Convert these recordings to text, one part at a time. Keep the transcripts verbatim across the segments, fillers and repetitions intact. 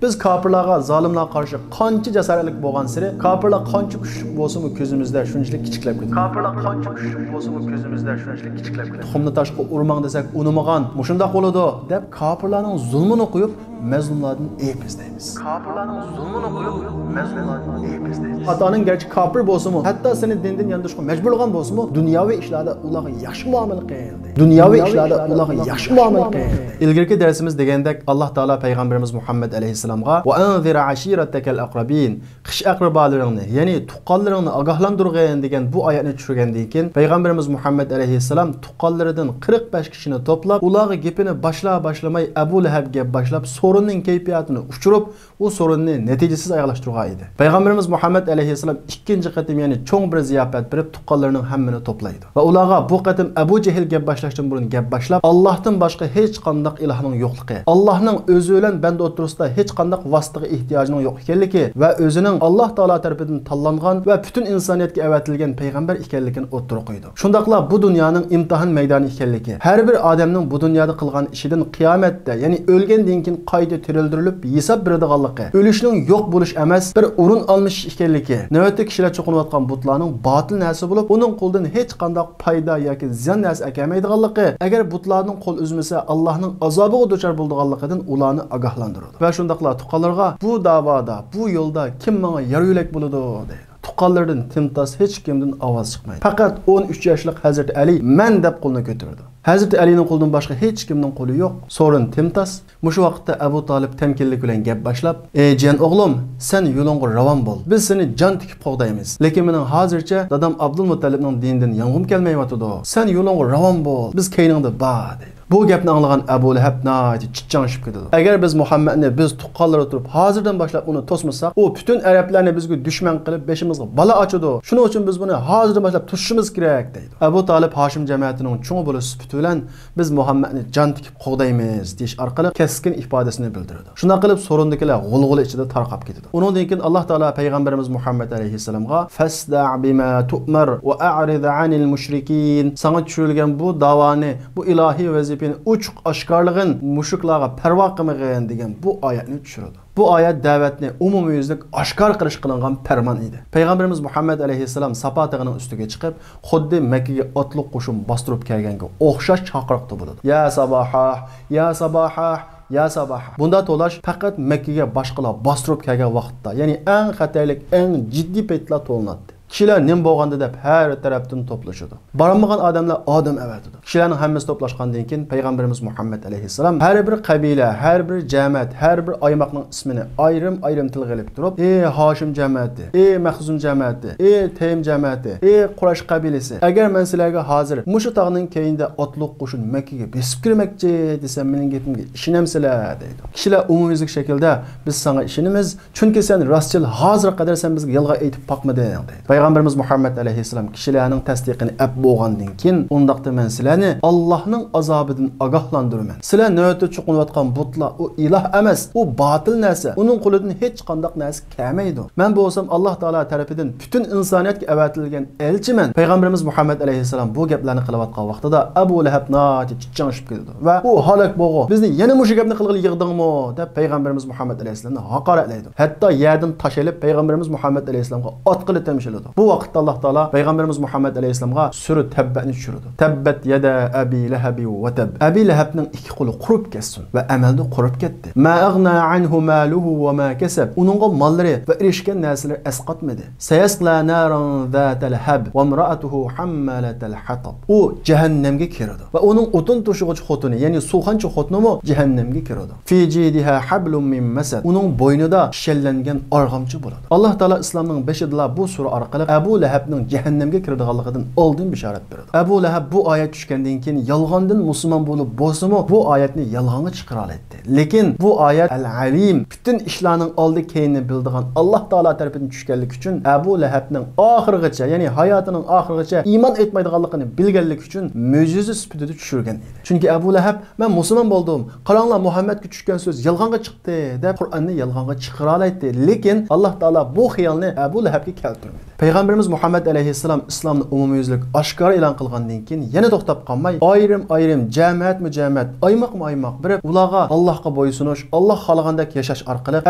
بىز كاپىرلارغا، زالىملارغا قارشى قانچە جاسارەتلىك بولغانسېرى، كاپىرلار قانچە كۈچلۈك بولسىمۇ، كۆزىمىزدە شۇنچىلىك كىچىكلەپ كېتىدۇ. كاپىرلار قانچە كۈچلۈك بولسىمۇ، كۆزىمىزدە شۇنچىلىك كىچىكلەپ كېتىدۇ. تۇخۇمنى تاشقا ئۇرماڭ دېسەك، ئۇنىمىغان، مۇشۇنداق بولىدۇ، دەپ كاپىرلارنىڭ زۇلمىنى قويۇپ، مەزلۇملاردىن ئەيىب ئىزدەيمىز. كاپىرلارنىڭ زۇلمىنى قويۇپ، مەزلۇملاردىن ئەيىب ئىزدەيمىز. ئاتا-ئاناڭ گەرچە كاپىر بولسىمۇ، ھەتتا سېنى دىندىن ياندۇرۇشقا مەجبۇرلىغان بولسىمۇ، دۇنياۋى ئىشلاردا ئۇلارغا ياخشى مۇئامىلە قىل. دۇنياۋى ئىشلاردا ئۇلارغا ياخشى مۇئامىلە قىل. ئىلگىرىكى دەرسىمىزدە دېگەندەك، ئاللا تائالا پەيغەمبىرىمىز مۇھەممەد ئەلەيھىسسالامغا «ۋە ئەنزىر ئەشىرەتەكەل ئەقرەبىن»، خىش-ئەقرىبالىرىڭنى، يەنى تۇغقانلىرىڭنى ئاگاھلاندۇرغىن دېگەن بۇ ئايەتنى چۈشۈرگەندىن كېيىن، پەيغەمبىرىمىز مۇھەممەد ئەلەيھىسسالام تۇغقانلىرىدىن قىرىق بەش كىشىنى توپلاپ، ئۇلارغا گېپىنى باشلا-باشلىماي، ئەبۇ لەھەبكە گەپ باشلاپ، سورۇننىڭ كەيپىياتىنى ئۇچۇرۇپ، ئۇ سورۇننى نەتىجىسىز ئاياغلاشتۇرغان ئىدى. پەيغەمبىرىمىز مۇھەممەد ئەلەيھىسسالام ئىككىنچى قېتىم، يەنى چوڭ بىر زىياپەت بېرىپ، تۇغقانلىرىنىڭ ھەممىنى توپلايدۇ ۋە ئۇلارغا بۇ قېتىم ئەبۇ جېھىل گەپ باشلاشتىن بۇرۇن گەپ باشلاپ، ئاللاھتىن باشقا ھېچقانداق ئىلاھنىڭ يوقلۇقى، ئاللاھنىڭ ئۆزى بىلەن بەندە ئوتتۇرىسىدا ھېچقانداق ۋاسىتىگە ئېھتىياجىنىڭ يوق ئىكەنلىكى ۋە ئۆزىنىڭ ئاللاھ تائالا تەرىپىدىن تاللانغان ۋە پۈتۈن ئىنسانىيەتكە ئەۋەتىلگەن پەيغەمبەر ئىكەنلىكىنى ئوتتۇرىغا قويىدۇ. شۇنداقلا بۇ دۇنيانىڭ ئىمتىھان مەيدانى ئىكەنلىكى، ھەر بىر ئادەمنىڭ بۇ دۇنيادا قىلغان ئىشىدىن قىيامەتتە، يەنى ئۆلگەندىن كېيىن قايتا تىرىلدۈرۈلۈپ ھېساب بېرىدىغانلىقى، ئۆلۈشنىڭ يوق بولۇش ئەمەس، بىر ئورۇن ئالمىشىش ئىكەنلىكى، نۆۋەتتە كىشىلەر چوقۇنۇۋاتقان بۇتلارنىڭ باتىل نەرسە بولۇپ، ئۇنىڭ قولىدىن ھېچقانداق پايدا ياكى زىيان نەرسە ئەكەلمەيدىغانلىقى، ئەگەر بۇتلاردىن قول ئۈزمىسە، ئاللاھنىڭ ئازابىغا دۇچار بولىدىغانلىقىدىن ئۇلارنى ئاگاھلاندۇرىدۇ. ۋە شۇنداقلا تۇغقانلىرىغا، بۇ داۋادا، بۇ يولدا كىم ماڭا يار يۆلەك بولىدۇ؟ دەيدۇ. تۇغقانلىرىدىن تىمتاس ھېچ كىمدىن ئاۋاز چىقمايدۇ. پەقەت ئون ئۈچ ياشلىق ھەزرىتى ئەلى «مەن» دەپ قولىنى كۆتۈرىدۇ. ھەزرىتى ئەلىنىڭ قولىدىن باشقا ھېچ كىمنىڭ قولى يوق. سورۇن تىمتاس. مۇشۇ ۋاقىتتا ئەبۇ تالىپ تەمكىنلىك بىلەن گەپ باشلاپ، «ئى جىيەن ئوغلۇم، سەن يولۇڭغا راۋان بول. بىز سېنى جان تىكىپ قوغدايمىز. لېكىن مېنىڭ ھازىرچە دادام ئابدۇلمۇتەلىپنىڭ دىنىدىن يانغۇم كەلمەيۋاتىدۇ. سەن يولۇڭغا راۋان بول. بىز كەينىڭدە بار» دەيدۇ. بۇ گەپنى ئاڭلىغان ئەبۇ لەھەب ناھايىتى چىچاڭشىپ كېتىدۇ. «ئەگەر بىز مۇھەممەدنى بىز تۇغقانلىرى تۇرۇپ ھازىردىن باشلاپ ئۇنى توسمىساق، ئۇ پۈتۈن ئەرەبلەرنى بىزگە دۈشمەن قىلىپ بېشىمىزغا بالا ئاچىدۇ. شۇنىڭ ئۈچۈن بىز بۇنى ھازىردىن باشلاپ توسۇشىمىز كېرەك» دەيدۇ. ئەبۇ تالىپ ھاشىم جەمەتىنىڭ چوڭى بولۇش سۈپىتى بىلەن «بىز مۇھەممەدنى جان تىكىپ قوغدايمىز» دېيىش ئارقىلىق كەسكىن ئىپادىسىنى بىلدۈرىدۇ. شۇنداق قىلىپ سورۇندىكىلەر غۇلغۇلا ئىچىدە تارقاپ كېتىدۇ. ئۇنىڭدىن كېيىن ئاللاھ تائالا پەيغەمبىرىمىز مۇھەممەد ئەلەيھىسسالامغا «فەسدەئ بىما تۇئمەر ۋە ئەئرىز ئەنىل مۇشرىكىن»، ساڭا چۈشۈرۈلگەن بۇ داۋانى، بۇ ئىلاھىي ۋەزىپىنى ئوچۇق ئاشكارىلىغىن، مۇشرىكلارغا پەرۋا قىلمىغىن دېگەن بۇ ئايەتنى چۈشۈرىدۇ. بۇ ئايەت دەۋەتنى ئومۇميۈزلۈك ئاشكارا قىلىشقا قىلىنغان پەرمان ئىدى. پەيغەمبىرىمىز مۇھەممەد ئەلەيھىسسالام ساپا تېغىنىڭ ئۈستىگە چىقىپ، خۇددى مەككىگە ئاتلىق قوشۇن باستۇرۇپ كەلگەنگە ئوخشاش چاقىرىقتا بولىدۇ. «يا ساباھا، يا ساباھا، يا ساباھا.» بۇنداق توۋلاش پەقەت مەككىگە باشقىلار باستۇرۇپ كەلگەن ۋاقىتتا، يەنى ئەڭ خەتەرلىك، ئەڭ جىددىي پەيتلەر توۋلىناتتى. كىشىلەر نېمە بولغاندا دەپ ھەر تەرەپتىن توپلىشىدۇ. بارالمىغان ئادەملەر ئادەم ئەۋەتىدۇ. كىشىلەرنىڭ ھەممىسى توپلاشقاندىن كېيىن پەيغەمبىرىمىز مۇھەممەد ئەلەيھىسسالام ھەر بىر قەبىلە، ھەر بىر جەمەت، ھەر بىر ئايماقنىڭ ئىسمىنى ئايرىم-ئايرىم تىلغا ئېلىپ تۇرۇپ، «ئى ھاشىم جەمەتى، ئى مەخزۇم جەمەتى، ئى تەيىم جەمەتى، ئى قۇرەيش قەبىلىسى، ئەگەر مەن سىلەرگە ھازىر مۇشۇ تاغنىڭ كەينىدە ئاتلىق قوشۇن مەككىگە بېسىپ كىرمەكچى دېسەم، مېنىڭ گېپىمگە ئىشىنەمسىلەر؟» دەيدۇ. كىشىلەر ئومۇميۈزلۈك شەكىلدە، «بىز ساڭا ئىشىنىمىز، چۈنكى سەن راستچىل، ھازىرغا قەدەر سەن بىزگە يالغان ئېيتىپ باقمىدىڭ» دەيدۇ. پەيغەمبىرىمىز مۇھەممەد ئەلەيھىسسالام كىشىلەرنىڭ تەستىقىنى ئەپ بولغاندىن كېيىن، ئۇنداقتا مەن سىلەرنى ئاللاھنىڭ ئازابىدىن ئاگاھلاندۇرىمەن. سىلەر نۆۋەتتە چوقۇنۇۋاتقان بۇتلار، ئۇ ئىلاھ ئەمەس، ئۇ باتىل نەرسە. ئۇنىڭ قولىدىن ھېچقانداق نەرسە كەلمەيدۇ. مەن بولسام ئاللاھ تائالا تەرىپىدىن پۈتۈن ئىنسانىيەتكە ئەۋەتىلگەن ئەلچىمەن. پەيغەمبىرىمىز مۇھەممەد ئەلەيھىسسالام بۇ گەپلەرنى قىلىۋاتقان ۋاقتىدا ئەبۇ لەھەب ناھايىتى چىچاڭشىپ كېتىدۇ ۋە «ئۇ ھالاك بولغۇ، بىزنى يەنە مۇشۇ گەپنى قىلغىلى يىغدىڭمۇ؟» دەپ پەيغەمبىرىمىز مۇھەممەد ئەلەيھىسسالامنى ھاقارەتلەيدۇ. ھەتتا يەردىن تاش ئېلىپ پەيغەمبىرىمىز مۇھەممەد ئەلەيھىسسالامغا ئاتقىلى تەمشىلىدۇ. بۇ ۋاقىتتا ئاللاھ تائالا پەيغەمبىرىمىز مۇھەممەد ئەلەيھىسسالامغا سۈرە تەببەنى چۈشۈرىدۇ. تەببەت يەدا ئەبى لەھەبى ۋە تەب. ئەبى لەھەبنىڭ ئىككى قولى قۇرۇپ كەتسۇن ۋە ئەمەلدە قۇرۇپ كەتتى. ما ئەغنا ئەنھۇ مالۇھۇ ۋە ما كەسەب. ئۇنىڭغا ماللىرى ۋە ئېرىشكەن نەرسىلىرى ئەسقاتمىدى. سەيەسلە ناران زاتە لەھەب ۋەمرائەتۇھۇ ھەممالەتەل ھەتەب. ئۇ جەھەننەمگە كىرىدۇ ۋە ئۇنىڭ ئوتۇن توشۇغۇچ خوتۇنى، يەنى سۇخانچى خوتۇنىمۇ جەھەننەمگە كىرىدۇ. في جيدها حبل من مسد. ئۇنىڭ بوينىدا شەللەنگەن ئارغامچا بولىدۇ. ئاللاھ تائالا ئىسلامنىڭ بېشىدىلا بۇ سۈرە ئارقىلىق ئەبۇ لەھەبنىڭ جەھەننەمگە كىرىدىغانلىقىدىن ئالدىن بېشارەت بېرىدۇ. ئەبۇ لەھەب بۇ ئايەت چۈشكەندىن كېيىن يالغاندىن مۇسۇلمان بولۇپ بولسىمۇ، بۇ ئايەتنى يالغانغا چىقىرالايتتى. لېكىن بۇ ئايەت ئەل ئەلىم، پۈتۈن ئىشلارنىڭ ئالدى كەينىنى بىلىدىغان ئاللاھ تائالا تەرىپىدىن چۈشكەنلىكى ئۈچۈن، ئەبۇ لەھەبنىڭ ئاخىرغىچە، يەنى ھاياتىنىڭ ئاخىرىغىچە ئىمان ئېيتمايدىغانلىقىنى بىلگەنلىكى ئۈچۈن مۆجىزە سۈپىتىدە چۈشۈرگەن ئىدى. چۈنكى ئەبۇ لەھەب، «مەن مۇسۇلمان بولدۇم، قاراڭلار، مۇھەممەدكە چۈشكەن سۆز يالغانغا چىقتى» دەپ قۇرئاننى يالغانغا چىقىرالايتتى. لېكىن ئاللاھ تائالا بۇ خىيالنى ئەبۇ لەھەبكە كەلتۈرمىدى. پەيغەمبىرىمىز مۇھەممەد ئەلەيھىسسالام ئىسلامنى ئومۇميۈزلۈك ئاشكارا ئېلان قىلغاندىن كېيىن يەنە توختاپ قالماي، ئايرىم-ئايرىم، جەمەتمۇ جەمەت، ئايماقمۇ ئايماق بېرىپ، ئۇلارغا ئاللاھقا بويسۇنۇش، ئاللاھ خالىغاندەك ياشاش ئارقىلىق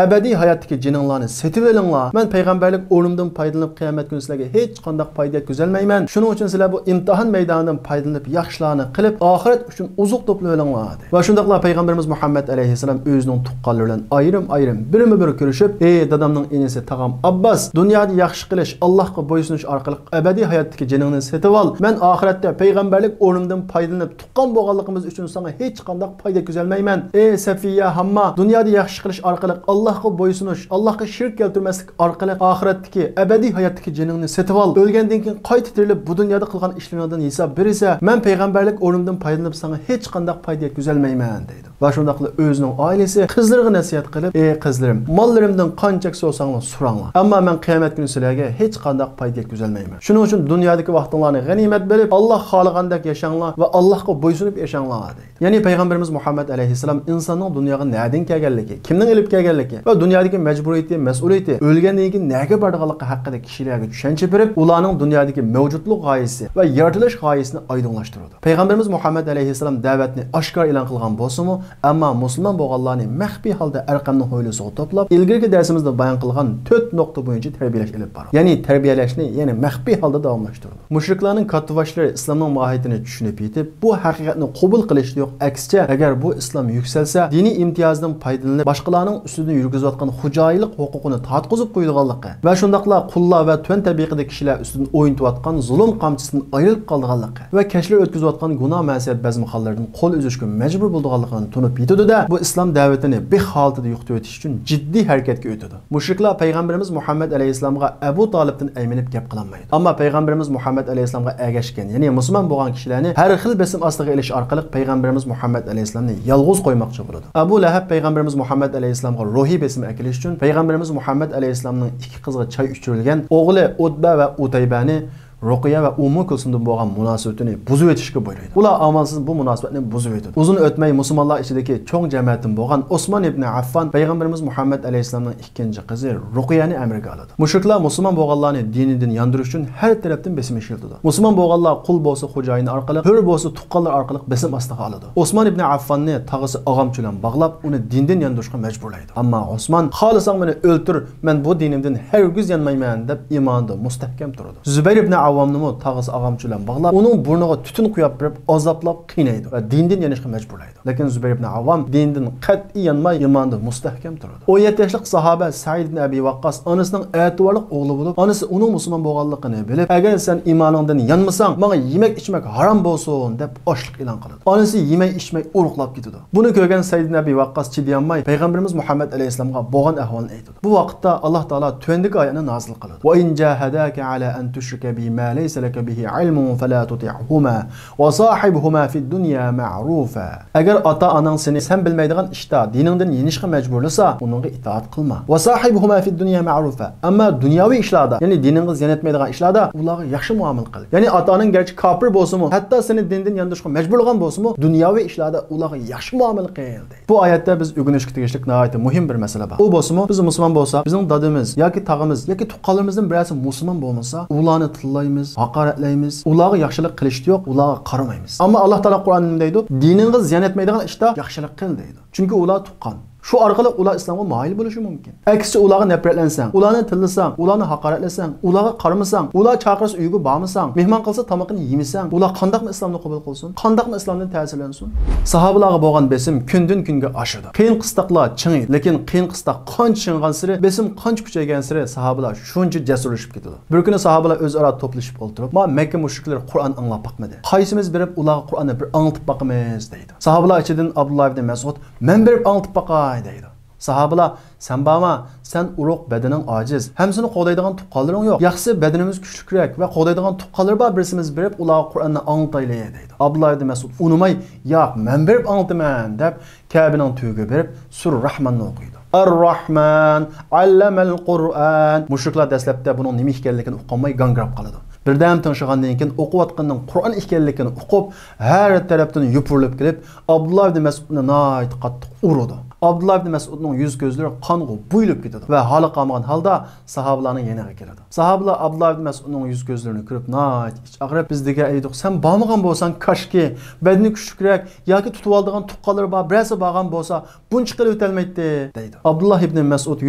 ئەبەدىي ھاياتتىكى جېنىڭلارنى سېتىۋېلىڭلار. مەن پەيغەمبەرلىك ئورنۇمدىن پايدىلىنىپ قىيامەت كۈنى سىلەرگە ھېچقانداق پايدا يەتكۈزەلمەيمەن. شۇنىڭ ئۈچۈن سىلەر بۇ ئىمتىھان مەيدانىدىن پايدىلىنىپ ياخشىلارنى قىلىپ، ئاخىرەت ئۈچۈن ئوزۇق توپلىۋېلىڭلار، دەيدۇ. ۋە شۇنداقلا پەيغەمبىرىمىز مۇھەممەد ئەلەيھىسسالام ئۆزىنىڭ تۇغقانلىرى بىلەن ئايرىم-ئايرىم، بىرمۇ بىر كۆرۈشۈپ، ئى دادامنىڭ ئىنىسى تاغام ئابباس، دۇنيادا ياخشى قىلىش، ئاللاھقا بويسۇنۇش ئارقىلىق ئەبەدىي ھاياتتىكى جېنىڭنى سېتىۋال. مەن ئاخىرەتتە پەيغەمبەرلىك ئورنۇمدىن پايدىلىنىپ تۇغقان بولغانلىقىمىز ئۈچۈن ساڭا ھېچقانداق پايدا يەتكۈزەلمەيمەن. ئى سەفىيە ھامما، دۇنيادا ياخشى قىلىش ئارقىلىق ئاللاھقا بويسۇنۇش، ئاللاھقا شېرىك كەلتۈرمەسلىك ئارقىلىق ئاخىرەتتىكى ئەبەدىي ھاياتتىكى جېنىڭنى سېتىۋال. ئۆلگەندىن كېيىن قايتا تىرىلىپ بۇ دۇنيادا قىلغان ئىشلىرىڭدىن ھېساب بېرىسەن. مەن پەيغەمبەرلىك ئورنۇمدىن پايدىلىنىپ ساڭا ھېچقانداق پايدا يەتكۈزەلمەيمەن، دەيدۇ. ۋە شۇنداقلا ئۆزىنىڭ ئائىلىسى، قىزلىرىغا نەسىھەت قىلىپ، ئى قىزلىرىم، ماللىرىمدىن قانچىلىك سورىساڭلار سوراڭلار. ئەمما مەن قىيامەت كۈنى سىلەرگە ھېچقانداق پايدا يەتكۈزەلمەيمەن. شۇنىڭ ئۈچۈن دۇنيادىكى ۋاقتىڭلارنى غەنىيمەت بىلىپ، ئاللاھ خالىغاندەك ياشاڭلار ۋە ئاللاھقا بويسۇنۇپ ياشاڭلار، دەيدۇ. يەنى پەيغەمبىرىمىز مۇھەممەد ئەلەيھىسسالام ئىنساننىڭ دۇنياغا نەدىن كەلگەنلىكى، كىمنىڭ ئېلىپ كەلگەنلىكى ۋە دۇنيادىكى مەجبۇرىيىتى، مەسئۇلىيىتى، ئۆلگەندىن كېيىن نەگە بارىدىغانلىقى ھەققىدە كىشىلەرگە چۈشەنچە بېرىپ، ئۇلارنىڭ دۇنيادىكى مەۋجۇتلۇق غايىسى ۋە يارىتىلىش غايىسىنى ئايدىڭلاشتۇرىدۇ. پەيغەمبىرىمىز مۇھەممەد ئەلەيھىسسالام دەۋەتنى ئاشكارا ئېلان قىلغان بولسىمۇ، ئەمما مۇسۇلمان بولغانلارنى مەخپىي ھالدا ئەرقەمنىڭ ھويلىسىغا توپلاپ، ئىلگىرىكى دەرسىمىزدە بايان قىلغان تۆت نۇقتا بويىچە تەربىيەلەش ئېلىپ بارىدۇ. يەنى تەربىيەلەشنى يەنە مەخپىي ھالدا داۋاملاشتۇرىدۇ. مۇشرىكلارنىڭ كاتتىباشلىرى ئىسلامنىڭ ماھىيىتىنى چۈشىنىپ يېتىپ، بۇ ھەقىقەتنى قوبۇل قىلىشتا يوق، ئەكسىچە، ئەگەر بۇ ئىسلام يۈكسەلسە، دىنىي ئىمتىيازىدىن پايدىلىنىپ، باشقىلارنىڭ ئۈستىدىن يۈرگۈزۈۋاتقان خوجايىنلىق ھوقۇقىنى تارتقۇزۇپ قويىدىغانلىقى ۋە شۇنداقلا قۇللار ۋە تۆۋەن تەبىقىدىكى كىشىلەر ئۈستىدىن ئوينىتىۋاتقان زۇلۇم قامچىسىدىن ئايرىلىپ قالىدىغانلىقى ۋە كەچلەر ئۆتكۈزۈۋاتقان گۇناھ-مەسىيەت بەزمىخانلىرىدىن قول ئۈزۈشكە مەجبۇر بولىدىغانلىقىنى تونۇپ يېتىدۇ-دە، بۇ ئىسلام دەۋىتىنى بىخ ھالىتىدە يوقىتىۋېتىش ئۈچۈن جىددىي ھەرىكەتكە ئۆتىدۇ. مۇشرىكلار پەيغەمبىرىمىز مۇھەممەد ئەلەيھىسسالامغا ئەبۇ تالىپتىن ئەيمىنىپ گەپ قىلالمايدۇ. ئەمما پەيغەمبىرىمىز مۇھەممەد ئەلەيھىسسالامغا ئەگەشكەن، يەنى مۇسۇلمان بولغان كىشىلەرنى ھەر خىل بېسىم ئاستىغا ئېلىش ئارقىلىق پەيغەمبىرىمىز مۇھەممەد ئەلەيھىسسالامنى يالغۇز قويماقچى بولىدۇ. ئەبۇ لەھەب پەيغەمبىرىمىز مۇھەممەد ئەلەيھىسسالامغا روھىي بېسىم ئەكېلىش ئۈچۈن پەيغەمبىرىمىز مۇھەممەد ئەلەيھىسسالامنىڭ ئىككى قىزىغا چاي ئىچۈرۈلگەن ئوغلى ئۇتبە ۋە ئۇتەيبەنى رۇقىيە ۋە ئۇممۇ كۇلسۇمدىن بولغان مۇناسىۋىتىنى بۇزۇۋېتىشكە بۇيرۇيدۇ. ئۇلار ئامالسىز بۇ مۇناسىۋەتنى بۇزۇۋېتىدۇ. ئۇزۇن ئۆتمەي مۇسۇلمانلار ئىچىدىكى چوڭ جەمەتتىن بولغان ئوسمان ئىبنى ئەففان پەيغەمبىرىمىز مۇھەممەد ئەلەيھىسسالامنىڭ ئىككىنچى قىزى رۇقىيەنى ئەمرىگە ئالىدۇ. مۇشرىكلار مۇسۇلمان بولغانلارنى دىنىدىن ياندۇرۇش ئۈچۈن ھەر تەرەپتىن بېسىم ئىشلىتىدۇ. مۇسۇلمان بولغانلار قۇل بولسا خوجايىنى ئارقىلىق، ھۆر بولسا تۇغقانلار ئارقىلىق بېسىم ئاستىغا ئالىدۇ. ئوسمان ئىبنى ئەففاننى تاغىسى ئاغامچى بىلەن باغلاپ، ئۇنى دىندىن ياندۇرۇشقا مەجبۇرلايدۇ. ئەمما ئوسمان، «خالىساڭ مېنى ئۆلتۈر، مەن بۇ دىنىمدىن ھەرگىز يانمايمەن» دەپ ئىمانىدا مۇستەھكەم تۇرىدۇ. زۇبەير ئىبنى ئاۋۋامنىمۇ تاغىسى ئاغامچى بىلەن باغلاپ، ئۇنىڭ بۇرنىغا تۈتۈن قۇياپ بېرىپ، ئازابلاپ قىينايدۇ ۋە دىندىن يېنىشقا مەجبۇرلايدۇ. لېكىن زۇبەير ئىبنى ئاۋۋام دىندىن قەتئىي يانماي، ئىمانىدا مۇستەھكەم تۇرىدۇ. ئون يەتتە ياشلىق ساھابە سەئىد ئىبنى ئەبى ۋەققاس ئانىسىنىڭ ئەتىۋارلىق ئوغلى بولۇپ، ئانىسى ئۇنىڭ مۇسۇلمان بولغانلىقىنى بىلىپ، «ئەگەر سەن ئىمانىڭدىن يانمىساڭ، ماڭا يېمەك-ئىچمەك ھارام بولسۇن» دەپ ئاچلىق ئېلان قىلىدۇ. ئانىسى يېمەي-ئىچمەي ئورۇقلاپ كېتىدۇ. بۇنى كۆرگەن سەئىد ئىبنى ئەبى ۋەققاس چىدىيالماي، پەيغەمبىرىمىز مۇھەممەد ئەلەيھىسسالامغا بولغان ئەھۋالنى ئېيتىدۇ. بۇ ۋاقىتتا ئاللاھ تائالا تۆۋەندىكى ئايەتنى نازىل قىلىدۇ: «وإن جاهداك على أن تشرك بي ما ليس لك به علم فلا تطعهما وصاحبهما في الدنيا معروفا.» ئەگەر ئاتا-ئاناڭ سېنى سەن بىلمەيدىغان ئىشتا دىنىڭدىن يېنىشقا مەجبۇرلىسا، ئۇنىڭغا ئىتائەت قىلما. «وصاحبهما في الدنيا معروفا.» ئەمما دۇنياۋى ئىشلاردا، يەنى دىنىڭغا زىيان يەتمەيدىغان ئىشلاردا ئۇلارغا ياخشى مۇئامىلە قىل. يەنى ئاتا-ئاناڭ گەرچە كاپىر بولسىمۇ، ھەتتا سېنى دىندىن ياندۇرۇشقا مەجبۇرلىغان بولسىمۇ، دۇنياۋى ئىشلاردا ئۇلارغا ياخشى مۇئامىلە قىل، دەيدۇ. بۇ ئايەتتە بىز ئۆگىنىشكە تېگىشلىك ناھايىتى مۇھىم بىر مەسىلە بار. ئۇ بولسىمۇ، بىز مۇسۇلمان بولساق، بىزنىڭ دادىمىز ياكى تاغىمىز ياكى تۇغقانلىرىمىزدىن بىرەرسى مۇسۇلمان بولمىسا، ئۇلارنى تىللايمىز، ھاقارەتلەيمىز، ئۇلارغا ياخشىلىق قىلىشتا يوق، ئۇلارغا قارىمايمىز. ئەمما ئاللاھ تائالا قۇرئاندا نېمە دەيدۇ؟ «دىنىڭغا زىيان يەتمەيدىغان ئىشتا ياخشىلىق قىل» دەيدۇ. چۈنكى ئۇلار تۇغقان. شۇ ئارقىلىق ئۇلار ئىسلامغا مايىل بولۇشى مۇمكىن. ئەكسىچە، ئۇلارغا نەپرەتلەنسەڭ، ئۇلارنى تىللىساڭ، ئۇلارنى ھاقارەتلىسەڭ، ئۇلارغا قارىمىساڭ، ئۇلار چاقىرسا ئۆيگە بارمىساڭ، مېھمان قىلسا تامىقىنى يېمىسەڭ، ئۇلار قانداقمۇ ئىسلامنى قوبۇل قىلسۇن؟ قانداقمۇ ئىسلامدىن تەسىرلەنسۇن؟ ساھابىلارغا بولغان بېسىم كۈندىن-كۈنگە ئاشىدۇ. قىيىن-قىستاقلار چىڭىيدۇ. لېكىن قىيىن-قىستاق قانچە چىڭىغانسېرى، بېسىم قانچە كۈچەيگەنسېرى ساھابىلار شۇنچە جەسۇرلىشىپ كېتىدۇ. بىر كۈنى ساھابىلار ئۆزئارا توپلىشىپ ئولتۇرۇپ، «ما مەككە مۇشرىكلىرى قۇرئان ئاڭلاپ باقمىدى. قايسىمىز بېرىپ ئۇلارغا قۇرئاننى بىر ئاڭلىتىپ باقىمىز؟» دەيدۇ. ساھابىلار ئىچىدىن ئابدۇللا ئىبنى مەسئۇد، «مەن بېرىپ ئاڭلىتىپ باقاي» دەيدۇ. ساھابىلار، «سەن بارما؟ سەن ئۇرۇق، بەدىنىڭ ئاجىز، ھەم سېنى قوغدايدىغان تۇغقانلىرىڭ يوق. ياخشىسى بەدىنىمىز كۈچلۈكرەك ۋە قوغدايدىغان تۇغقانلىرى بار بىرسىمىز بېرىپ ئۇلارغا قۇرئاننى ئاڭلىتايلى» دەيدۇ. ئابدۇللا ئىبنى مەسئۇد ئۇنىماي، «ياق، مەن بېرىپ ئاڭلىتىمەن» دەپ، كەبىنىڭ تۈۋىگە بېرىپ، سۈرە رەھماننى ئوقۇيدۇ. «الرحمن، علم القرآن.» مۇشرىكلار دەسلەپتە بۇنىڭ نېمە ئىكەنلىكىنى ئۇقالماي گاڭگىراپ قالىدۇ. بىردەم تىڭشىغاندىن كېيىن، ئوقۇۋاتقىنىنىڭ قۇرئان ئىكەنلىكىنى ئۇقۇپ، ھەر تەرەپتىن يوپۇرۇلۇپ كېلىپ، ئابدۇللا ئىبنى مەسئۇدنى ناھايىتى قاتتىق ئۇرىدۇ. ئابدۇللا ئىبنى مەسئۇدنىڭ يۈز كۆزلىرى قانغا بويىلىپ كېتىدۇ ۋە ھالى قالمىغان ھالدا ساھابىلارنىڭ يېنىغا كېلىدۇ. ساھابىلار ئابدۇللا ئىبنى مەسئۇدنىڭ يۈز كۆزلىرىنى كۆرۈپ ناھايىتى ئىچ ئاغرىپ، «بىز دېگەن ئىدۇق، سەن بارمىغان بولساڭ كاشكى، بەدىنى كۈچلۈكرەك ياكى تۇتۇۋالىدىغان تۇغقانلىرى بار بىرەرسى بارغان بولسا، بۇنچە قىلىۋېتەلمەيتتى» دەيدۇ. ئابدۇللا ئىبنى مەسئۇد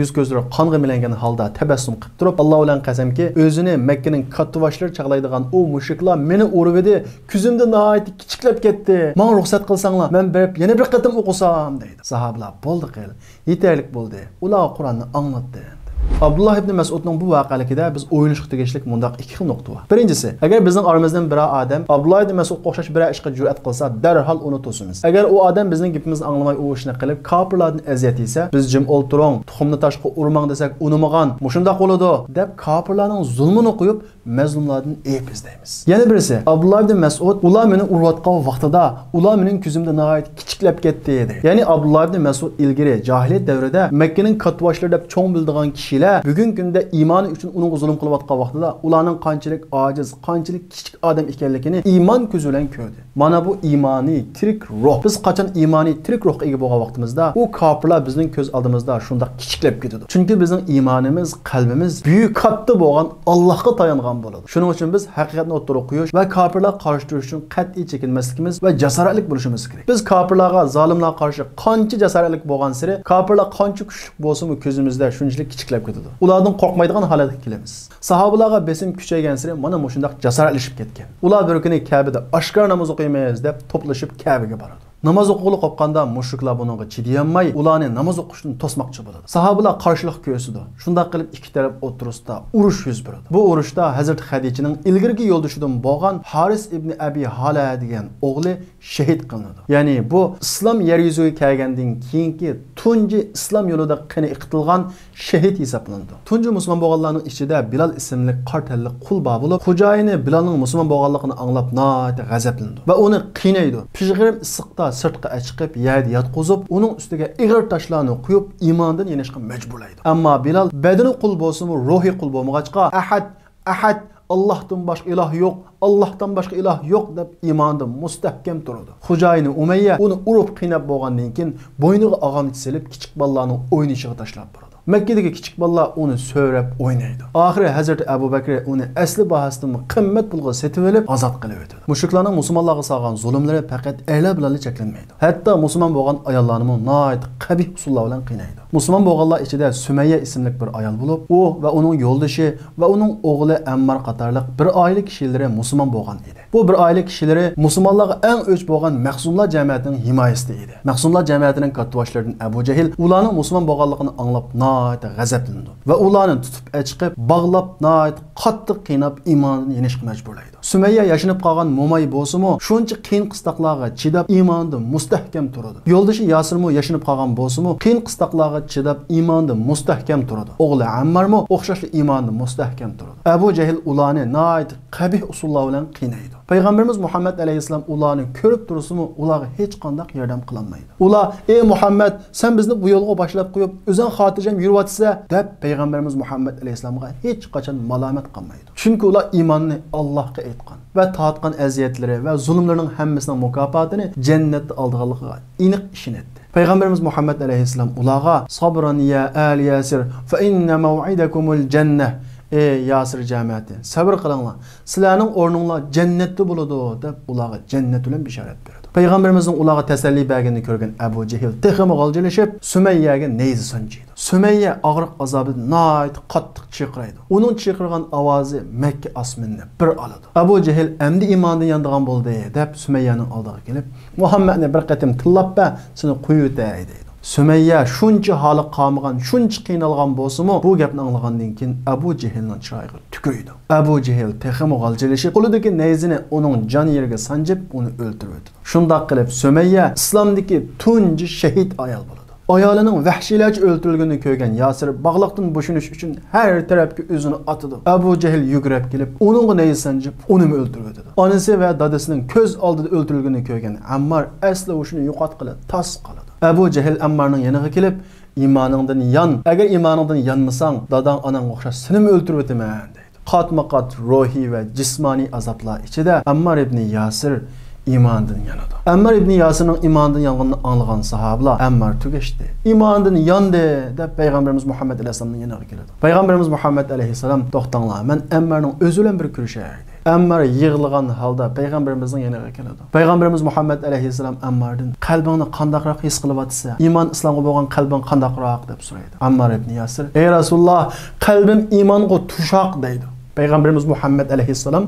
يۈز كۆزلىرى قانغا مىلەنگەن ھالدا تەبەسسۇم قىلىپ تۇرۇپ، «ئاللا بىلەن قەسەمكى، ئۆزىنى مەككىنىڭ كاتتىباشلىرى چاغلايدىغان ئۇ مۇشرىكلار مېنى ئۇرۇۋىدى، كۆزۈمدە ناھايىتى كىچىكلەپ كەتتى. ماڭا رۇخسەت قىلساڭلار، مەن بېرىپ يەنە بىر قېتىم ئوقۇسام» دەيدۇ. ساھابىلار، «بولدى قىل، يېتەرلىك بولدى، ئۇلارغا قۇرئاننى ئاڭلاتتى» ئەمدى. ئابدۇللا ئىبنى مەسئۇدنىڭ بۇ ۋەقەلىكىدە بىز ئويلىنىشقا تېگىشلىك مۇنداق ئىككى خىل نۇقتا بار. بىرىنچىسى، ئەگەر بىزنىڭ ئارىمىزدىن بىرەر ئادەم ئابدۇللا ئىبنى مەسئۇدقا ئوخشاش بىرەر ئىشقا جۈرئەت قىلسا، دەرھال ئۇنى توسىمىز. ئەگەر ئۇ ئادەم بىزنىڭ گېپىمىزنى ئاڭلىماي، ئۇ ئىشنى قىلىپ، كاپىرلاردىن ئەزىيەت يېسە، بىز «جىم ئولتۇرۇڭ، تۇخۇمنى تاشقا ئۇرماڭ» دېسەك، «ئۇنىمىغان، مۇشۇنداق بولىدۇ» دەپ، كاپىرلارنىڭ زۇلمىنى قويۇپ، مەزلۇملاردىن ئەيىب ئىزدەيمىز. يەنە بىرسى، ئابدۇللا ئىبنى مەسئۇد، «ئۇلار مېنى ئۇرۇۋاتقان ۋاقتىدا، ئۇلار مېنىڭ كۆزۈمدە ناھايىتى كىچىكلەپ كەتتى» دەيدۇ. يەنى ئابدۇللا ئىبنى مەسئۇد ئىلگىرى جاھىلىيەت دەۋرىدە مەككىنىڭ كاتتىباشلىرى دەپ چوڭ بىلىدىغان كىشىلەر بۈگۈنكى كۈندە ئىمانى ئۈچۈن ئۇنىڭغا زۇلۇم قىلىۋاتقان ۋاقتىدا، ئۇلارنىڭ قانچىلىك ئاجىز، قانچىلىك كىچىك ئادەم ئىكەنلىكىنى ئىمان كۆزى بىلەن كۆردى. مانا بۇ ئىمانى تىرىك روھ. بىز قاچان ئىمانى تىرىك روھقا ئىگە بولغان ۋاقتىمىزدا، ئۇ كاپىرلار بىزنىڭ كۆز ئالدىمىزدا شۇنداق كىچىكلەپ كېتىدۇ. چۈنكى بىزنىڭ ئىمانىمىز، قەلبىمىز بۈيۈك، كاتتا بولغان ئاللاھقا تايانغان بولىدۇ. شۇنىڭ ئۈچۈن بىز ھەقىقەتنى ئوتتۇرىغا قويۇش ۋە كاپىرلارغا قارشى تۇرۇش ئۈچۈن قەتئىي چېكىنمەسلىكىمىز ۋە جاسارەتلىك بولۇشىمىز كېرەك. بىز كاپىرلارغا، زالىملارغا قارشى قانچە جاسارەتلىك بولغانسېرى، كاپىرلار قانچە كۈچلۈك بولسىمۇ، كۆزىمىزدە شۇنچىلىك كىچىكلەپ كېتىدۇ. ئۇلاردىن قورقمايدىغان ھالەتكە كېلىمىز. ساھابىلارغا بېسىم كۈچەيگەنسېرى مانا مۇشۇنداق جاسارەتلىشىپ كەتكەن. ئۇلار بىر كۈنى كەبىدە ئاشكارا ناماز ئوقۇيمىز دەپ توپلىشىپ كەبىگە بارىدۇ. ناماز ئوقۇغىلى قوپقاندا مۇشرىكلار بۇنىڭغا چىدىيالماي، ئۇلارنى ناماز ئوقۇشتىن توسماقچى بولىدۇ. ساھابىلار قارشىلىق كۆرسىتىدۇ. شۇنداق قىلىپ ئىككى تەرەپ ئوتتۇرىسىدا ئۇرۇش يۈز بېرىدۇ. بۇ ئۇرۇشتا ھەزرىتى خەدىچىنىڭ ئىلگىرىكى يولدىشىدىن بولغان ھارىس ئىبنى ئەبى ھالە دېگەن ئوغلى شېھىت قىلىنىدۇ. يەنى بۇ ئىسلام يەر يۈزىگە كەلگەندىن كېيىنكى تۇنجى ئىسلام يولىدا قېنى ئېقىتىلغان شېھىت ھېسابلىنىدۇ. تۇنجى مۇسۇلمان بولغانلارنىڭ ئىچىدە بىلال ئىسىملىك قارا تەنلىك قۇل بار بولۇپ، خوجايىنى بىلالنىڭ مۇسۇلمان بولغانلىقىنى ئاڭلاپ ناھايىتى غەزەپلىنىدۇ ۋە ئۇنى قىينايدۇ. پىژغىرىم ئىسسىقتا سىرتقا ئەچىقىپ، يەردە ياتقۇزۇپ، ئۇنىڭ ئۈستىگە ئېغىر تاشلارنى قويۇپ، ئىماندىن يېنىشقا مەجبۇرلايدۇ. ئەمما بىلال بەدىنى قۇل بولسىمۇ، روھى قۇل بولمىغاچقا، «ئەھەد، ئەھەد، ئاللاھتىن باشقا ئىلاھ يوق، ئاللاھتىن باشقا ئىلاھ يوق» دەپ ئىمانىدا مۇستەھكەم تۇرىدۇ. خوجايىنى ئۇمەييە ئۇنى ئۇرۇپ قىيناپ بولغاندىن كېيىن، بوينىغا ئاغامچا سېلىپ، كىچىك بالىلارنىڭ ئوينىشىغا تاشلاپ بارىدۇ. مەككىدىكى كىچىك بالىلار ئۇنى سۆرەپ ئوينايدۇ. ئاخىرى ھەزرىتى ئەبۇ بەكرى ئۇنى ئەسلى باھاسىدىنمۇ قىممەت پۇلغا سېتىۋېلىپ، ئازاد قىلىۋېتىدۇ. مۇشرىكلارنىڭ مۇسۇلمانلارغا سالغان زۇلۇملىرى پەقەت ئەرلەر بىلەنلا چەكلەنمەيدۇ. ھەتتا مۇسۇلمان بولغان ئاياللارنىمۇ ناھايىتى قەبىھ ئۇسۇللار بىلەن قىينايدۇ. مۇسۇلمان بولغانلار ئىچىدە سۈمەييە ئىسىملىك بىر ئايال بولۇپ، ئۇ ۋە ئۇنىڭ يولدىشى ۋە ئۇنىڭ ئوغلى ئەممار قاتارلىق بىر ئائىلە كىشىلىرى مۇسۇلمان بولغان ئىدى. بۇ بىر ئائىلە كىشىلىرى مۇسۇلمانلارغا ئەڭ ئۆچ بولغان مەخزۇملار جەمەتىنىڭ ھىمايىسىدە ئىدى. مەخزۇملار جەمەتىنىڭ كاتتىباشلىرىدىن ئەبۇ جەھىل ئۇلارنىڭ مۇسۇلمان بولغانلىقىنى ئاڭلاپ ناھايىتى غەزەپلىنىدۇ ۋە ئۇلارنى تۇتۇپ ئەچىقىپ، باغلاپ، ناھايىتى قاتتىق قىيناپ، ئىمانىدىن يېنىشقا مەجبۇرلايدۇ. سۈمەييە ياشىنىپ قالغان موماي بولسىمۇ، شۇنچە قىيىن قىستاقلارغا چىداپ، ئىمانىدا مۇستەھكەم تۇرىدۇ. يولدىشى ياسىرمۇ ياشىنىپ قالغان بولسىمۇ، قىيىن قىستاقلارغا چىداپ، ئىمانىدا مۇستەھكەم تۇرىدۇ. ئوغلى ئەممارمۇ ئوخشاشلا ئىمانىدا مۇستەھكەم تۇرىدۇ. ئەبۇ جەھىل ئۇلارنى ناھايىتى قەبىھ ئۇسۇللار بىلەن قىينايدۇ. پەيغەمبىرىمىز مۇھەممەد ئەلەيھىسسالام ئۇلارنى كۆرۈپ تۇرسىمۇ، ئۇلارغا ھېچقانداق ياردەم قىلالمايدۇ. ئۇلار، «ئەي مۇھەممەد، سەن بىزنى بۇ يولغا باشلاپ قويۇپ، ئۆزۈڭ خاتىرجەم يۈرۈۋاتىسەن» دەپ، پەيغەمبىرىمىز مۇھەممەد ئەلەيھىسسالامغا ھېچقاچان مالامەت قىلمايدۇ. چۈنكى ئۇلار ئىماننى ئاللاھقا ئېيتقان ۋە تارتقان ئەزىيەتلىرى ۋە زۇلۇملىرىنىڭ ھەممىسىنىڭ مۇكاپاتىنى جەننەتتە ئالىدىغانلىقىغا ئېنىق ئىشىنەتتى. پەيغەمبىرىمىز مۇھەممەد ئەلەيھىسسالام ئۇلارغا، «صبرا يا آل ياسر، فإن موعدكم الجنة»، «ئەي ياسىر جەمەتى، سەۋر قىلىڭلار، سىلەرنىڭ ئورنۇڭلار جەننەتتە بولىدۇ» دەپ، ئۇلارغا جەننەت بىلەن بېشارەت بېرىدۇ. پەيغەمبىرىمىزنىڭ ئۇلارغا تەسەللى بەرگىنىنى كۆرگەن ئەبۇ جېھىل تېخىمۇ غالجىلىشىپ، سۈمەييەگە نەيزە سانجىيدۇ. سۈمەييە ئاغرىق ئازابىدىن ناھايىتى قاتتىق چىرقىرايدۇ. ئۇنىڭ چىرقىرىغان ئاۋازى مەككە ئاسمىنىنى بىر ئالىدۇ. ئەبۇ جېھىل ئەمدى ئىماندىن يانىدىغان بولدى، دەپ سۈمەييەنىڭ ئالدىغا كېلىپ، «مۇھەممەدنى بىر قېتىم تىللاپ بەر، سېنى قويۇۋېتەي» دەيدۇ. سۈمەييە شۇنچە ھالى قالمىغان، شۇنچە قىينالغان بولسىمۇ، بۇ گەپنى ئاڭلىغاندىن كېيىن ئەبۇ جېھىلنىڭ چىرايىغا تۈكۈرىدۇ. ئەبۇ جېھىل تېخىمۇ غالجىلىشىپ، قولىدىكى نەيزىنى ئۇنىڭ جان يېرىگە سانجىپ، ئۇنى ئۆلتۈرۈۋېتىدۇ. شۇنداق قىلىپ، سۈمەييە ئىسلامدىكى تۇنجى شېھىت ئايال بولىدۇ. ئايالىنىڭ ۋەھشىيلەرچە ئۆلتۈرۈلگىنىنى كۆرگەن ياسىر باغلاقتىن بوشىنىش ئۈچۈن ھەر تەرەپكە ئۆزىنى ئاتىدۇ. ئەبۇ جەھىل يۈگرەپ كېلىپ، ئۇنىڭغا نەيزە سانجىپ، ئۇنىمۇ ئۆلتۈرۈۋېتىدۇ. ئانىسى ۋە دادىسىنىڭ كۆز ئالدىدا ئۆلتۈرۈلگىنىنى كۆرگەن ئەممار ئەسلى ھوشىنى يوقاتقىلى تاس قالىدۇ. ئەبۇ جەھىل ئەممارنىڭ يېنىغا كېلىپ، «ئىمانىڭدىن يان، ئەگەر ئىمانىڭدىن يانمىساڭ، داداڭ ئاناڭغا ئوخشاش سېنىمۇ ئۆلتۈرۈۋېتىمەن» دەيدۇ. قاتمۇ قات روھىي ۋە جىسمانىي ئازابلار ئىچىدە ئەممار ئىبنى ياسىر ئىماندىن يانىدۇ. ئەممار ئىبنى ياسىرنىڭ ئىماندىن يانغىنىنى ئاڭلىغان ساھابىلار، ئەممار تۈگەشتى، ئىماندىن ياندى، دەپ پەيغەمبىرىمىز مۇھەممەد ئەلەيھىسسالامنىڭ يېنىغا كېلىدۇ. پەيغەمبىرىمىز مۇھەممەد ئەلەيھىسسالام، توختاڭلار، مەن ئەممارنىڭ ئۆزى بىلەن بىر كۆرۈشەي، دەيدۇ. ئەممار يىغلىغان ھالدا پەيغەمبىرىمىزنىڭ يېنىغا كېلىدۇ. پەيغەمبىرىمىز مۇھەممەد ئەلەيھىسسالام ئەمماردىن، قەلبىڭنى قانداقراق ھېس قىلىۋاتىسەن؟ ئىمان، ئىسلامغا بولغان قەلبىڭ قانداقراق؟ دەپ سورايدۇ. ئەممار ئىبنى ياسىر، ئەي رەسۇلۇللا، قەلبىم ئىمانغا توشاق، دەيدۇ. پەيغەمبىرىمىز مۇھەممەد ئەلەيھىسسالام،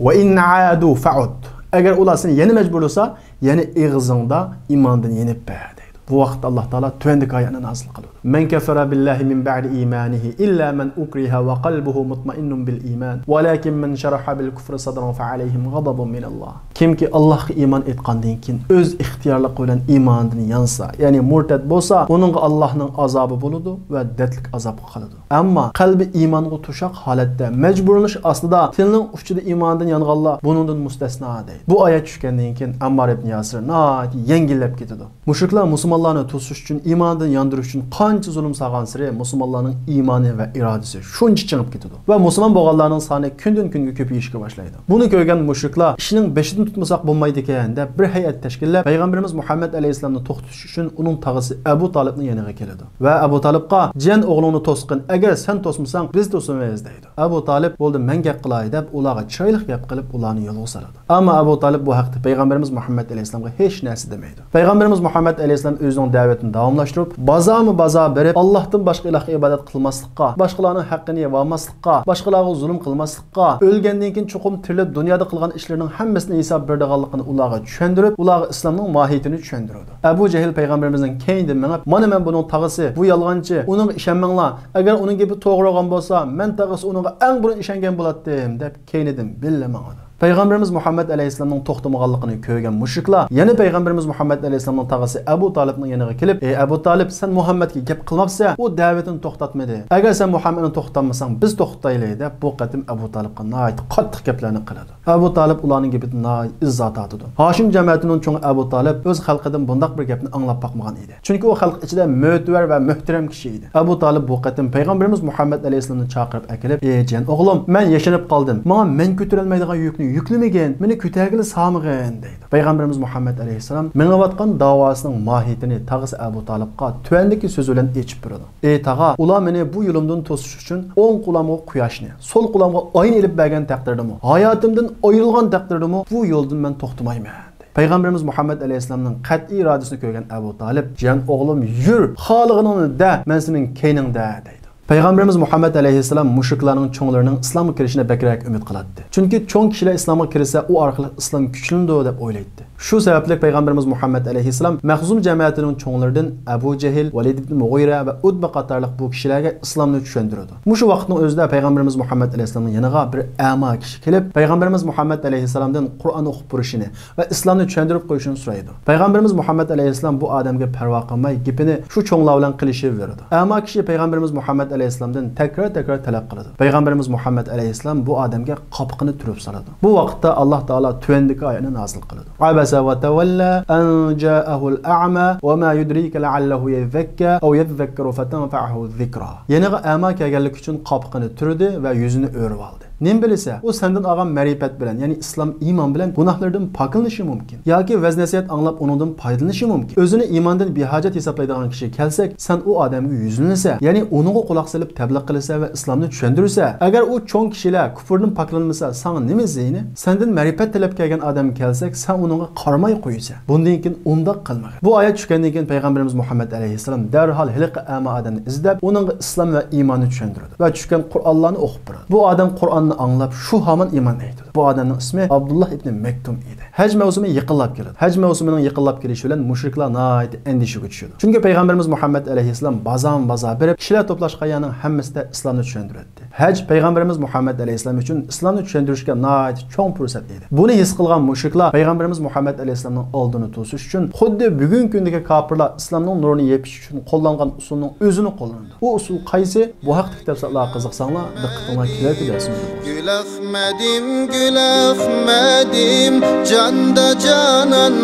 ۋە ئىن ئادۇ فەئۇد، ئەگەر ئۇلار سېنى يەنە مەجبۇرلىسا، يەنە ئېغىزىڭدا ئىماندىن يېنىپ بەر، دەيدۇ. بۇ ۋاقىتتا ئاللا تائالا تۆۋەندىكى ئايەتنى نازىل قىلىدۇ. مەن كەفەرە بىللاھى مىن بەئدى ئىمانىھى ئىللا مەن ئۇكرىھە ۋە قەلبۇھۇ مۇتمەئىننۇن بىل ئىمان، ۋەلاكىن مەن شەرەھە بىل كۇفرى سەدرەن فەئەلەيھىم غەزەبۇن مىنەللاھ. كىمكى ئاللاھقا ئىمان ئېيتقاندىن كېيىن ئۆز ئىختىيارلىقى بىلەن ئىماندىن يانسا، يەنى مۇرتەد بولسا، ئۇنىڭغا ئاللاھنىڭ ئازابى بولىدۇ ۋە دەردلىك ئازابقا قالىدۇ. ئەمما قەلبى ئىمانغا توشاق ھالەتتە، مەجبۇرلىنىش ئاستىدا، تىلنىڭ ئۇچىدا ئىماندىن يانغانلار بۇنىڭدىن مۇستەسنا، دەيدۇ. بۇ ئايەت چۈشكەندىن كېيىن ئەممار ئىبن ياسىر ناھايىتى يەڭگىللەپ كېتىدۇ. مۇشرىكلار مۇسۇلمانلارنى توسۇش ئۈچۈن، ئىماندىن ياندۇرۇش ئۈچۈن قانچە زۇلۇم سالغانسېرى، مۇسۇلمانلارنىڭ ئىمانى ۋە ئىرادىسى شۇنچە چىڭىپ كېتىدۇ ۋە مۇسۇلمان بولغانلارنىڭ سانى كۈندىن-كۈنگە كۆپىيىشكە باشلايدۇ. بۇنى كۆرگەن مۇشرىكلار، ئىشنىڭ بېشىدىن تۇتمىساق بولمايدىكەن، دەپ بىر ھەيئەت تەشكىللەپ، پەيغەمبىرىمىز مۇھەممەد ئەلەيھىسسالامنى توختىتىش ئۈچۈن ئۇنىڭ تاغىسى ئەبۇ تالىپنىڭ يېنىغا كېلىدۇ ۋە ئەبۇ تالىپقا، جىيەن ئوغلۇڭنى توسقىن، ئەگەر سەن توسمىساڭ، بىز توسىمىز، دەيدۇ. ئەبۇ تالىپ، بولدى، مەن گەپ قىلاي، دەپ ئۇلارغا چىرايلىق گەپ قىلىپ، ئۇلارنى يولغا سالىدۇ. ئەمما ئەبۇ تالىپ بۇ ھەقتە پەيغەمبىرىمىز مۇھەممەد ئەلەيھىسسالامغا ھېچ نەرسە دېمەيدۇ. پەيغەمبىرىمىز مۇھەممەد ئەلەيھىسسالام ئۆزىنىڭ دەۋىتىنى داۋاملاشتۇرۇپ، بازارمۇ بازار بېرىپ، ئاللاھتىن باشقا ئىلاھقا ئىبادەت قىلماسلىققا، باشقىلارنىڭ ھەققىنى يېۋالماسلىققا، باشقىلارغا زۇلۇم قىلماسلىققا، ئۆلگەندىن كېيىن چوقۇم تىرىلىپ، دۇنيادا قىلغان ئىشلىرىنىڭ ھەممىسىنى ھېساب بېرىدىغانلىقىنى ئۇلارغا چۈشەندۈرۈپ، ئۇلارغا ئىسلامنىڭ ماھىيىتىنى چۈشەندۈرىدۇ. ئەبۇ جەھىل پەيغەمبىرىمىزنىڭ كەينىدىن مېڭىپ، مانا مەن بۇنىڭ تاغىسى، بۇ يالغانچى، ئۇنىڭغا ئىشەنمەڭلار، ئەگەر ئۇنىڭ گېپى توغرا بولغان بولسا، مەن تاغىسى ئۇنىڭغا ئەڭ بۇرۇن ئىشەنگەن بولاتتىم، دەپ كەينىدىن بىللە ماڭىدۇ. پەيغەمبىرىمىز مۇھەممەد ئەلەيھىسسالامنىڭ توختىمىغانلىقىنى كۆرگەن مۇشرىكلار يەنە پەيغەمبىرىمىز مۇھەممەد ئەلەيھىسسالامنىڭ تاغىسى ئەبۇ تالىپنىڭ يېنىغا كېلىپ، ئەي ئەبۇ تالىپ، سەن مۇھەممەدكە گەپ قىلماپسەن، ئۇ دەۋىتىنى توختاتمىدى. ئەگەر سەن مۇھەممەدنى توختاتمىساڭ، بىز توختىتايلى، دەپ بۇ قېتىم ئەبۇ تالىپقا ناھايىتى قاتتىق گەپلەرنى قىلىدۇ. ئەبۇ تالىپ ئۇلارنىڭ گېپىدىن ناھايىتى ئىزا تارتىدۇ. ھاشىم جەمەتىنىڭ چوڭى ئەبۇ تالىپ ئۆز خەلقىدىن بۇنداق بىر گەپنى ئاڭلاپ باقمىغان ئىدى. چۈنكى ئۇ خەلق ئىچىدە مۆتىۋەر ۋە مۆھتەرەم كىشى ئىدى. ئەبۇ تالىپ بۇ قېتىم پەيغەمبىرىمىز مۇھەممەد ئەلەيھىسسالامنى چاقىرىپ ئەكېلىپ، ئى جىيەن ئوغلۇم، مەن ياشىنىپ قالدىم. ماڭا مەن كۆتۈرەلمەيدىغان يۈكنى يۈكلىمىگىن، مېنى كۆتەرگىلى سالمىغىن، دەيدۇ. پەيغەمبىرىمىز مۇھەممەد ئەلەيھىسسالام مېڭىۋاتقان داۋاسىنىڭ ماھىيىتىنى تاغىسى ئەبۇ تالىپقا تۆۋەندىكى سۆز بىلەن ئېچىپ بېرىدۇ. ئى تاغا، ئۇلار مېنى بۇ يولۇمدىن توسۇش ئۈچۈن ئوڭ قولۇمغا قۇياشنى، سول قولۇمغا ئاينى ئېلىپ بەرگەن تەقدىردىمۇ، ھاياتىمدىن ئايرىلغان تەقدىردىمۇ بۇ يولدىن مەن توختىمايمەن. پەيغەمبىرىمىز مۇھەممەد ئەلەيھىسسالامنىڭ قەتئىي ئىرادىسىنى كۆرگەن ئەبۇ تالىپ، جىيەن ئوغلۇم، يۈر، خالىغىنىڭنى دە، مەن سېنىڭ كەينىڭدە، دەيدۇ. پەيغەمبىرىمىز مۇھەممەد ئەلەيھىسسالام مۇشرىكلارنىڭ چوڭلىرىنىڭ ئىسلامغا كىرىشىنى بەكرەك ئۈمىد قىلاتتى. چۈنكى چوڭ كىشىلەر ئىسلامغا كىرسە، ئۇ ئارقىلىق ئىسلام كۈچلىنىدۇ، دەپ ئويلايتتى. شۇ سەۋەبلىك پەيغەمبىرىمىز مۇھەممەد ئەلەيھىسسالام مەخزۇم جەمەتىنىڭ چوڭلىرىدىن ئەبۇ جەھىل، ۋەلىد ئىبن مۇغىرە ۋە ئۇتبە قاتارلىق بۇ كىشىلەرگە ئىسلامنى چۈشەندۈرىدۇ. مۇشۇ ۋاقىتنىڭ ئۆزىدە پەيغەمبىرىمىز مۇھەممەد ئەلەيھىسسالامنىڭ يېنىغا بىر ئەما كىشى كېلىپ، پەيغەمبىرىمىز مۇھەممەد ئەلەيھىسسالامدىن قۇرئان ئوقۇپ بېرىشىنى ۋە ئىسلامنى چۈشەندۈرۈپ قويۇشىنى سورايدۇ. پەيغەمبىرىمىز مۇھەممەد ئەلەيھىسسالام بۇ ئادەمگە پەرۋا قىلماي، گېپىنى شۇ چوڭلار بىلەن قىلىشىۋېرىدۇ. ئەما كىشى پەيغەمبىرىمىز مۇھەممەد ئەلەيھىسسالامدىن تەكرار-تەكرار تەلەپ قىلىدۇ. پەيغەمبىرىمىز مۇھەممەد ئەلەيھىسسالام بۇ ئادەمگە قاپىقىنى تۈرۈپ سالىدۇ. بۇ ۋاقىتتا ئاللا تائالا تۆۋەندىكى ئايەتنى نازىل قىلىدۇ. عبس وتولى أن جاءه الأعمى وما يدريك لعله يزكى أو يذكر فتنفعه الذكرى. يېنىغا ئەما كەلگەنلىكى ئۈچۈن قاپىقىنى تۈردى ۋە يۈزىنى ئۆرۈۋالدى. نېمە بىلىسە، ئۇ سەندىن ئالغان مەرىپەت بىلەن، يەنى ئىسلام ئىمان بىلەن گۇناھلىرىدىن پاكلىنىشى مۇمكىن. ياكى ۋەز-نەسىھەت ئاڭلاپ ئۇنىڭدىن پايدىلىنىشى مۇمكىن. ئۆزىنى ئىماندىن بىھاجەت ھېسابلايدىغان كىشى كەلسەك، سەن ئۇ ئادەمگە يۈزلىنىسە، يەنى ئۇنىڭغا قۇلاق سېلىپ تەبلىغ قىلىسە ۋە ئىسلامنى چۈشەندۈرسە. ئەگەر ئۇ چوڭ كىشىلەر كۇفرىدىن پاكلانمىسا، ساڭا نېمە زىيىنى؟ سەندىن مەرىپەت تەلەپ كەلگەن ئادەمگە كەلسەك، سەن ئۇنىڭغا قارىماي قويىسەن. بۇندىن كېيىن ئۇنداق قىلمىغىن. بۇ ئايەت چۈشكەندىن كېيىن پەيغەمبىرىمىز مۇھەممەد ئەلەيھىسسالام دەرھال ھېلىقى ئەما ئادەمنى ئىزدەپ، ئۇنىڭغا ئىسلام ۋە ئىماننى چۈشەندۈرىدۇ ۋە چۈشكەن قۇرئانلارنى ئوقۇپ بېرىدۇ. بۇ ئادەم قۇرئاننى ئاڭلاپ، شۇ ھامان ئىمان ئېيتىدۇ. بۇ ئادەمنىڭ ئىسمى ئابدۇللا ئىبنى مەكتۇم ئىدى. ھەج مەۋسۇمى يېقىنلاپ كېلىدۇ. ھەج مەۋسۇمىنىڭ يېقىنلاپ كېلىشى بىلەن مۇشرىكلار ناھايىتى ئەندىشىگە چۈشىدۇ. چۈنكى پەيغەمبىرىمىز مۇھەممەد ئەلەيھىسسالام بازارمۇ بازار بېرىپ، كىشىلەر توپلاشقان يەرنىڭ ھەممىسىدە ئىسلامنى چۈشەندۈرەتتى. ھەج پەيغەمبىرىمىز مۇھەممەد ئەلەيھىسسالام ئۈچۈن ئىسلامنى چۈشەندۈرۈشكە ناھايىتى چوڭ پۇرسەت ئىدى. بۇنى ھېس قىلغان مۇشرىكلار پەيغەمبىرىمىز مۇھەممەد ئەلەيھىسسالامنىڭ ئالدىنى توسۇش ئۈچۈن خۇددى بۈگۈنكى كۈندىكى كاپىرلار ئىسلامنىڭ نۇرىنى يېپىش ئۈچۈن قوللانغان ئۇسۇلنىڭ ئۆزىنى قوللىنىدۇ. ئۇ ئۇسۇل قايسى؟ بۇ ھەقتىكى تەپسىلاتلارغا قىزىقساڭلار، دىققىتىڭلار كېلەركى دەرسىمىزدە بولسۇن. گۈل ئاخمەدىم، گۈل ئاخمەدىم، جاندا جانان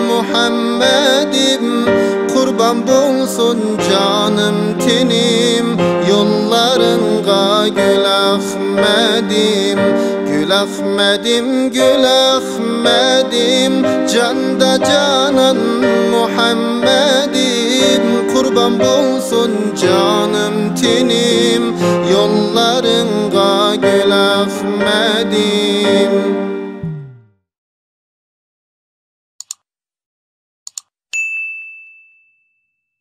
مۇھەممەدىم، قۇربان بولسۇن جانىم تېنىم يوللارىڭغا گۈل ئاخمەدىم، گۈل ئەخمەدىم، گۈل ئەخمەدىم، جاندا جانان مۇھەممەدىم، قۇربان بولسۇن جانىم، تېنىم، يوللارىڭغا گۈل ئەخمەدىم.